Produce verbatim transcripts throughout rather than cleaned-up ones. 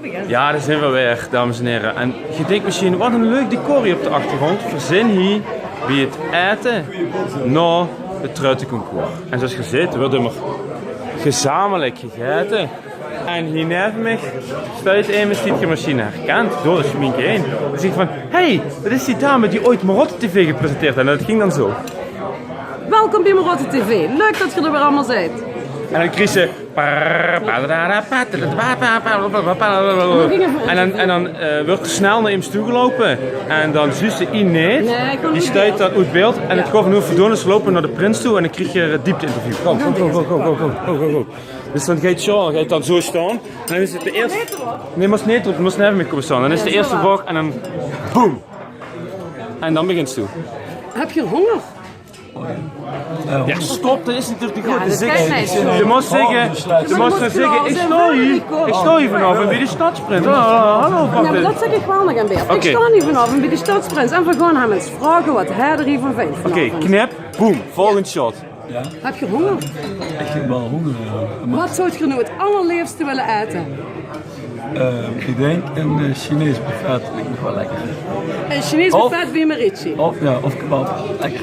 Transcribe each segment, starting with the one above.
Jao, dao zeen v'r weer, dames en hiere. En geer dink mesjiens, wat ein leuk decor hie op de achtergróndj. V'r zeen hie bie 't aete nao 't truiteconcours. En zoewie geer zeet, weurt ummer gezamelik gegaete. En hie neve mich steit emes die geer mesjiens herkint. Doris Schmink ein. Die zaet van: "Hey, dat is die dame die ooit Marotte T V gepresenteerd haet." En dat ging dan zoe. Welkom bie Marotte T V. Leuk dat geer d'r weer allemaol zeet. En dan krieg ze en dan, en dan eh, weurt d'r snel nao emes toe geloupe. En dan zuus se iemes. Die steit dan oet beeld. En 't geit noe verdoon, ze loupe nao de prins toe en dan krieg geer 't diepte-interview. Go, go, go, go, go, go, go, go, go. Dus dan geit Sjaal, geit dan zoe staon. En dan is 't de eerste. Nee, mós neet op, mós neve mich kómme staon. Dan is de eerste vraog en dan boem. En dan begint ze. Höbs se hónger? Jao, stop, dat is natuurlik neet good. Jao, dat kan neet. Ze mós zègke, ze mós zègke: "Ich staon hie, ich staon hie vanaovendj bie de stadsprins. Hallo, hallo, hallo." Jao, mer dat zègk ich waal nog ein bietje. Ich staon hie vanaovendj bie de stadsprins en v'r gaon häöm ins vraoge wat hae d'r hie van vindj vanaovendj. Oké, knip, boem, volgend shot. Höbs se hónger? Ich höb waal hónger, jao. Mer wat zóws se noe 't allerleefste wille aete? Eh, ich dink ein eh, Chinees buffet, liek mich waal lekker. Ein Chinees buffet bie Marietje. Of, jao, of kebab. Lekker.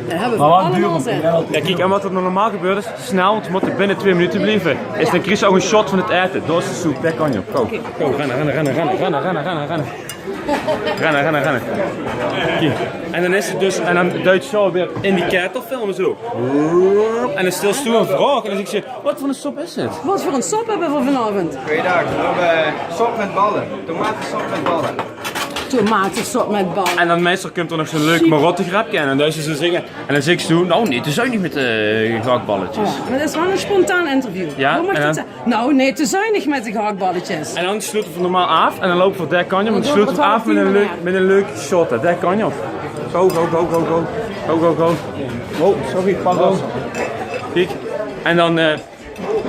Mer waal duur, want... Jao, kiek, en wat d'r noe normaal gebeurt is, snel, want v'r mótte binne twee minute blieve. Is dan krieg se ouch ein shot van 't aete. Dat is de soep, dat kan neet. Go, go, renne, renne, renne. Renne, renne, renne. Kiek. En dan is 't dus, en dan duit Sjaal weer in die ketel filme zoe. En dan stèls doe ein vraog en dan zègk ich: "Wat veur ein sop is 't?" Wat veur ein sop höbbe v'r vanaovendj? Goojendaag, v'r höbbe sop mit balle. Tomatesop mit balle. Tomatesop mit balle. En dan meistal kump d'r nog zoe'n leuk Marottegrepke en dan duis se zoe zinge. En dan zègk ich: "Nou, nee, dat zuus se neet mit eh gehaktballetjes." Oh, dat is waal ein spontaan interview. Jao, en dan? Nou, nee, dat zuus se neet mit de gehaktballetjes. En dan sloete v'r normaal aaf en dan loupe v'r dao kantj op en dan sloete v'r aaf mit ein leuk, mit ein leuk shot. Dao kantj op. Go, go, go, go, go. Go, go, go. Oh, sorry, pardon. Kiek, en dan eh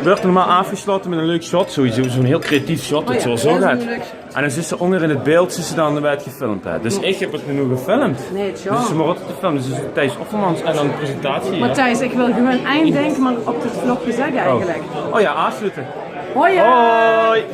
weurt 't normaal aafgeslote mit ein leuk shot. Sowieso zoe'n hiel creatief shot, dat zoe geit. En dan zuus se ónger in 't beeld, zuus se dan wae 't gefilmp haet. Dus ich höb 't noe gefilmp. Nee, 't is Marotte te filme, dus Thijs Offermans en dan de presentatie. Matthijs, ich wil gewoon ein dink mer op dit vlog zègke eigelik. Oh jao, aafsloete. Hoi. Hoi.